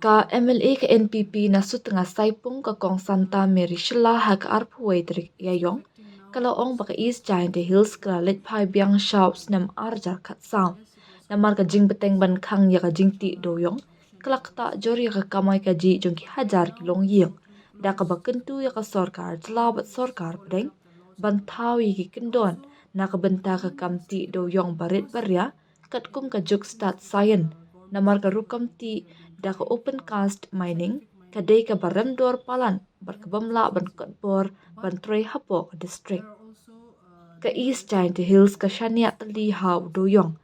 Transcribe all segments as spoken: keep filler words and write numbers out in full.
Ka M L A ka N P P na Sutnga Saipung, ka Kong Santa Mary Shylla, ha ka arphew wei tarik Ïaïong, ka la ong ba ka East Jaintia Hills ka la leit phai biang sha u snem ar hajar khatsaw. Namar ka jingbteng ban khang ïa ka jingtih dewïong, ka la ktah jur ïa ka kamai kajih jong ki hajar ki longïing, da kaba kyntu ïa ka sorkar jylla bad sorkar pdeng ban thaw ïa ki kyndon na ka bynta ka kam tih dewïong barit baria, katkum ka juk stad saian, namar ka rukom tih da ka open cast mining ka dei kaba rem dor palat bad ka bym lah ban kot bor ban trei hapoh ka district. Ka East Jaintia Hills ka shaniah tylli ha u dewïong,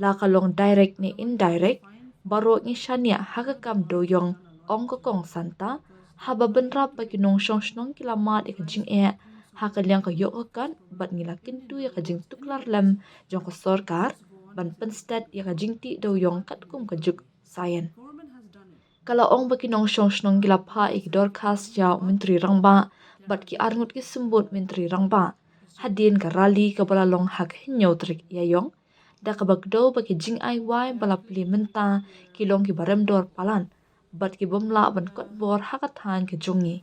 la ka long direct ne indirect, baroh ngi shaniah ha ka kam dewïong, ong ka Kong Santa, haba bynrap ba ki nongshong shnong ki la mad ïa ka jingeh ha ka liang ka ïoh ka kot, bad ngi la kyntu ïa ka jingtuklar lem jong ka sorkar ban pynstet ïa ka jingtih dewïong katkum ka juk saian. Ka la ong ba ki nongshong shnong ki la phah ïa ki dorkhas sha u Myntri Rangbah bad ki arngut ki symbud Myntri Rangbah hadien ka rally kaba la long ha ka hynñiew tarik Ïaïong, da kaba kdew ba ki jingai wai ba la plie mynta ki long kiba rem dor palat bad ki bym lah ban kot bor ha ka thaiñ ka jong ngi.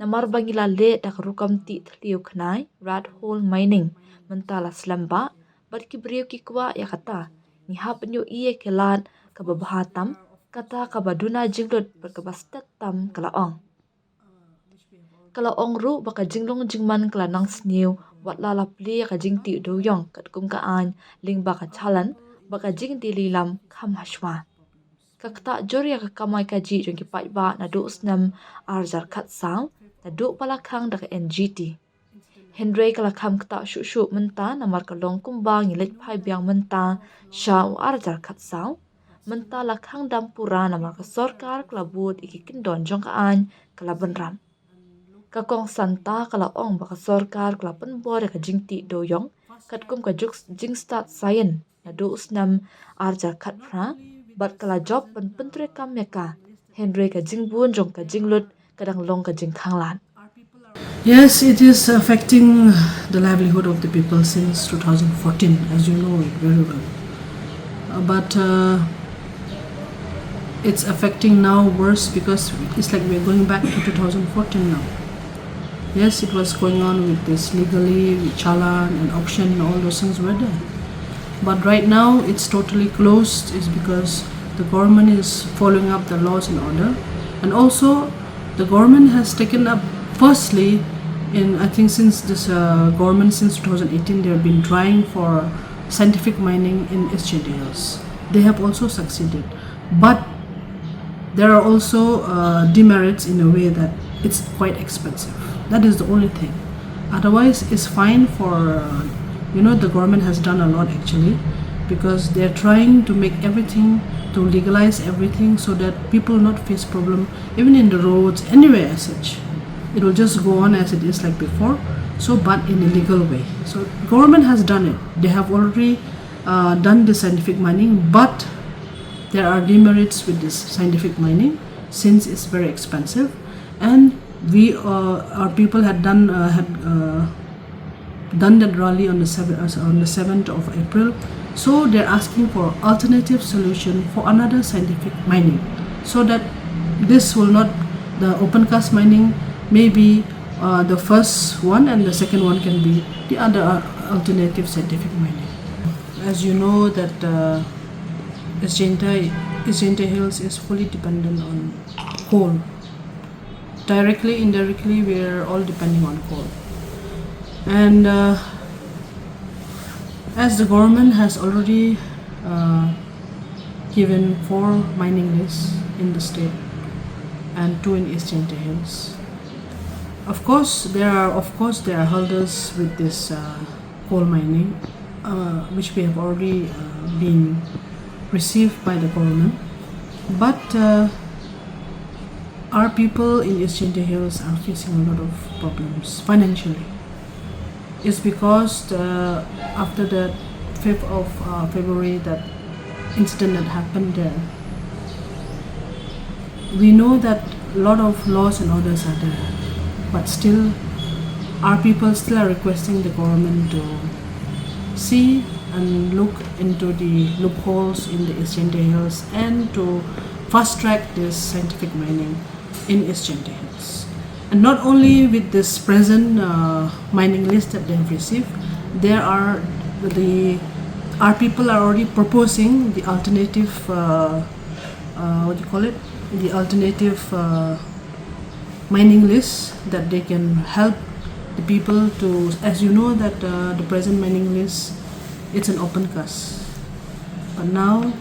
Namar ba ngi la leh da ka rukom tih thliew khnai, rat hole mining, mynta la slem bah, bad ki briew ki kwah ïa kata, ngi hap ban ïohi ïa ka lad kaba bha tam, kata kaba duna jinglut bad kaba stet tam, ka la ong. Ka la ong ruh ba ka jinglong jingman ka la nang sniew wat la la plie ïa ka jingtih dewïong katkum ka aiñ lyngba ka challan, ba ka jingdie lilam kham hashwa. Ka ktah jur ïa ka kamai kajih jong ki paidbah naduh u snem ar hajar khatsaw, naduh ba la khang da ka N G T. Hynrei ka la kham ktah shuh shuh mynta namar ka long kumba ngi leit phai biang mynta sha u ar hajar khatsaw. Mynta la khang dam pura namar ka sorkar ka la bud ïa ki kyndon jong ka aiñ ka la bynrap. Ka Kong Santa ka la ong ba ka sorkar ka la pynbor ïa ka jingtih dewïong katkum ka juk jingstad saian naduh u snem ar hajar khatphra, bad ka la jop ban pyntreikam ïa ka, hynrei ka jingbun jong ka jinglut ka dang long ka jingkhanglad. Yes, it is affecting the livelihood of the people since two thousand fourteen, as you know it very well. Uh, but uh, it's affecting now worse because it's like we're going back to two thousand fourteen now. Yes, it was going on with this legally, with challan and auction and all those things were there. But right now, it's totally closed, is because the government is following up the laws and order. And also, the government has taken up, firstly, in, I think, since this uh, government, since two thousand eighteen, they have been trying for scientific mining in East Jaintia Hills. They have also succeeded. But there are also uh, demerits in a way that it's quite expensive. That is the only thing. Otherwise, it's fine for, uh, you know, the government has done a lot actually, because they're trying to make everything, to legalize everything so that people not face problem, even in the roads, anywhere as such. It will just go on as it is like before, so, but in a legal way. So government has done it. They have already uh, done the scientific mining, but there are demerits with this scientific mining since it's very expensive, and we, uh, our people had done, uh, had uh, done that rally on the seventh, uh, on the seventh of April. So they're asking for alternative solution for another scientific mining, so that this will not, the open cast mining may be uh, the first one, and the second one can be the other uh, alternative scientific mining. As you know that uh, East Jaintia, East Jaintia Hills is fully dependent on coal. Directly, indirectly, we are all depending on coal. And uh, as the government has already uh, given four mining lease in the state and two in East Jaintia Hills. Of course, there are, of course, there are holders with this uh, coal mining, uh, which we have already uh, been received by the government. But uh, our people in East Jaintia Hills are facing a lot of problems financially. It's because uh, after the fifth of uh, February, that incident that happened there, we know that a lot of laws and orders are there, but still our people still are requesting the government to see and look into the loopholes in the East Jaintia Hills and to fast track this scientific mining in East Jaintia Hills. And not only with this present uh, mining list that they have received, there are the our people are already proposing the alternative, uh, uh, what do you call it, the alternative uh, mining list that they can help the people to, as you know that uh, the present mining list, it's an open cast. But now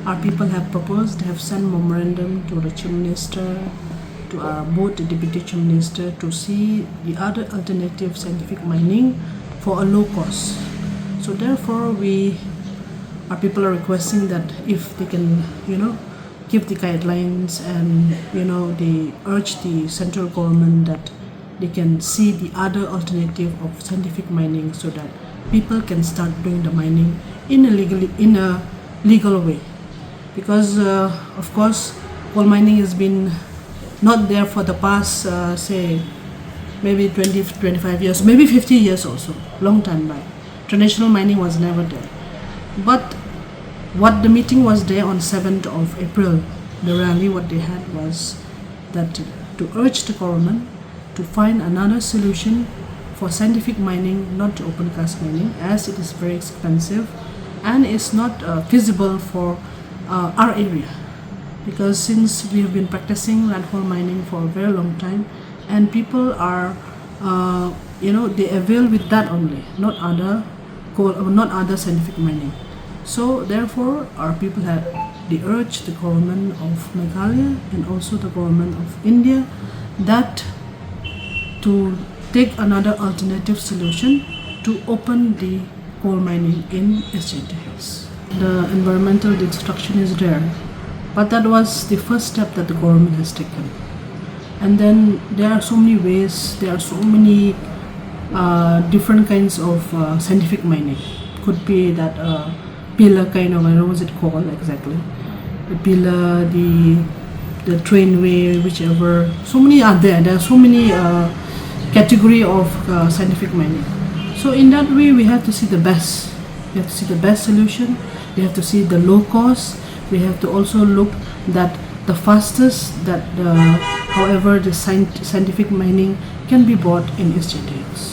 our people have proposed, they have sent memorandum to the Chief Minister, to our both the Deputy Chief Minister, to see the other alternative scientific mining for a low cost. So therefore, we our people are requesting that if they can, you know, give the guidelines and, you know, they urge the central government that they can see the other alternative of scientific mining so that people can start doing the mining in a legally in a legal way, because uh, of course, coal mining has been not there for the past uh, say maybe twenty, twenty-five years, maybe fifty years also, long time back. Traditional mining was never there. But what the meeting was there on seventh of April, the rally, what they had was that to urge the government to find another solution for scientific mining, not to open cast mining, as it is very expensive and it's not uh, feasible for uh, our area. Because since we have been practicing land hole mining for a very long time, and people are, uh, you know, they avail with that only, not other coal, uh, not other scientific mining. So therefore, our people have they urge the government of Meghalaya and also the government of India that to take another alternative solution to open the coal mining in East Jaintia Hills. The environmental destruction is there, but that was the first step that the government has taken. And then there are so many ways, there are so many uh, different kinds of uh, scientific mining. Could be that uh, pillar kind of, I don't know what's it called exactly. The pillar, the the trainway, whichever. So many are there. There are so many uh, category of uh, scientific mining. So in that way, we have to see the best. We have to see the best solution. We have to see the low cost. We have to also look that the fastest that the, however, the scient- scientific mining can be brought in East Jaintia Hills.